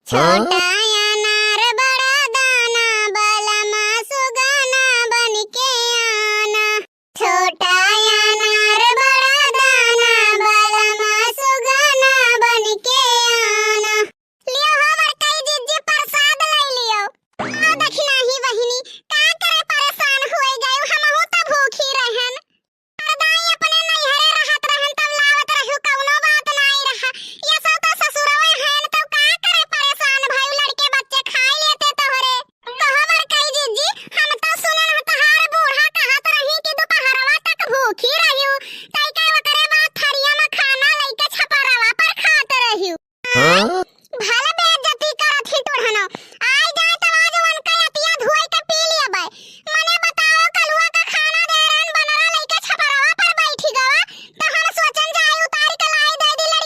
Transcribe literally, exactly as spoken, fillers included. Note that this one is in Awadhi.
छोटा अनार बड़ा दाना, बलमा सुगना बन के आना। छोटा अनार बड़ा दाना, बलमा सुगना बन के आना। लियो हो बड़कई जिज्जी, प्रसाद लइ लियो। आओ दखिनही बहिनी, का करे परेशान होइ गयू, हमहू त भूखी रहन। अरे दाई, अपने नैहरे रहत रहन तब लावत रहू, कउनो बात नाई रहा। ये सब त ससुरवे हइन तब का करे परेशान भयू, लड़के बच्चे खाइ लेते तोहरे। कहो बड़कई जिज्जी, हम त सुनन ह तोहार बूढ़ा कहत रही कि दुपहरवा तक भूखी रहू, तइके ओकरे बाद थरिया में खाना लइके छपरवा पर खात रहू। हाँ?